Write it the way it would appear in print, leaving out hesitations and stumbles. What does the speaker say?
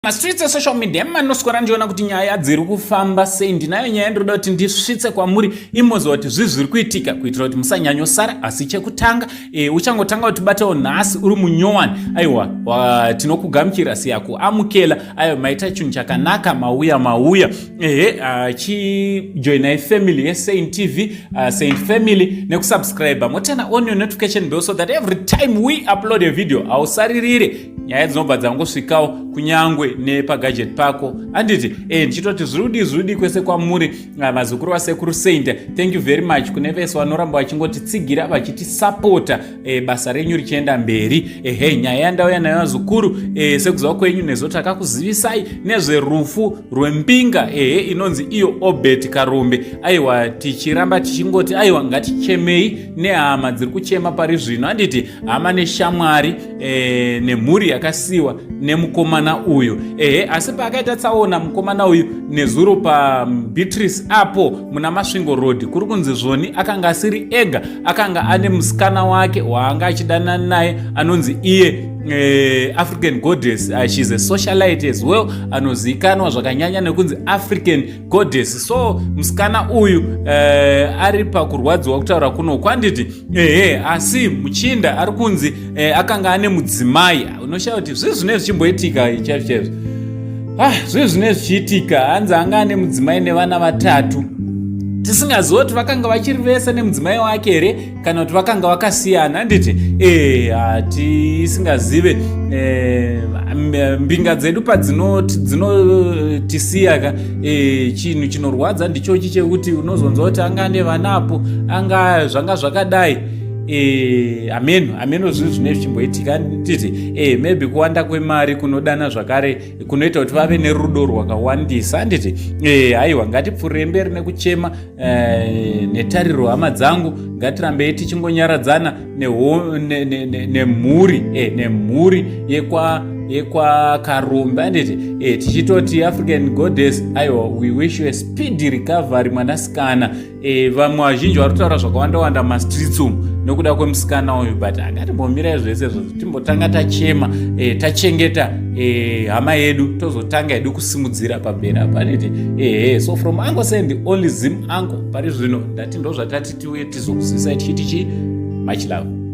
Mastreets esocial media manoswera ndiona kuti nyaya dziri kufamba sei. Ndinayo nyaya ndinoda kuti ndisvitse kwamuri imoziva kuti zvii zviri kuitika kuitira kuti musanyanyosara. Asi chekutanga uchangotanga kuti batewo nhasi uri munyowani, aiwa, tinokugamuchira siyakuamukela. Aiwa, maita chinhu chakanaka, mauya mauya. Ehe, chijoinai family yeSaint TV, Saint Family, nekusubscribe, moturn on your notification bell so that every time we upload a video hausaririre nyaya dzinobva dzangosvikawo kunyangwe nepagadget pako, anditi? Ndichitoti zvirudi zvirudi kwese kwamuri, vazukuru vasekuru Saint. Thank you very much kune vese vanoramba vachingotitsigira, vachitisapota, basa renyu richienda mberi. Ehe, nyaya yandauya nayo, vazukuru, sekuziva kwenyu nezo takakuzivisai nezverufu rwembinga, ehe, inonzi iyo Obert Karombe. Aiwa, tichiramba tichingoti aiwa, ngatichemei nehama dziri kuchema pari zvino, handiti? Hama neshamwari nemhuri yakasiyiwa nemukomana uyu. Ehe, asi paakaita tsaona mukomana uyu nezuro paBeatrice apo muna Masvingo Road, kuri kunzi zvoni akanga asiri ega, akanga ane musikana wake waanga achidanana naye anonzi iye African Goddess. She's a socialite as well, anozivikanwa zvakanyanya nekunzi African Goddess. So musikana uyu ari pakurwadziwa kutaura kuno kwanditi. Ehe, asi muchinda ari kunzi akanga ane mudzimai. Unoshaya kuti zvii zvine zvichimboitika chaizvo chaizvo. Ah, zvii zvine zvichiitika? Hanzi anga ane mudzimai nevana vatatu. Tisingazivi kuti vakanga vachiri vese nemudzimai wake here kana kuti vakanga vakasiyana, handiti? Hatisingazive. Mbinga dzedu padzinotisiya ka, chinhu chinorwadza ndichochi chekuti unozonzwa kuti anga ane vanapo, anga zvanga zvakadai. Ameno ameno zvinhu zvinenge zvichimboitika, titi maybe kuwanda kwemari kunodana zvakare kunoita kuti vave nerudo rwakawandisa, handiti? Aiwa, ngatipfuurire mberi nekuchema netariro, hama dzangu. Ngatirambei tichingonyaradzana nemhuri nemhuri yekwaKarombe, handiti? Tichitoti African Goddess, aiwa, we wish you a speedy recovery, mwanasikana. Vamwe vazhinji vari kutaura zvakawanda wanda mumastreets umu nekuda kwemusikana uyu, but angatimbomirai zvese izvozvo, timbotanga tachema, tachengeta hama yedu, tozotanga hedu kusimudzira pamberi apa, handiti? Ehe, so from Uncle Saint, the only Zim uncle pari zvino, ndati ndo zvatati tiuye tizokuzivisai tichiti chi much love.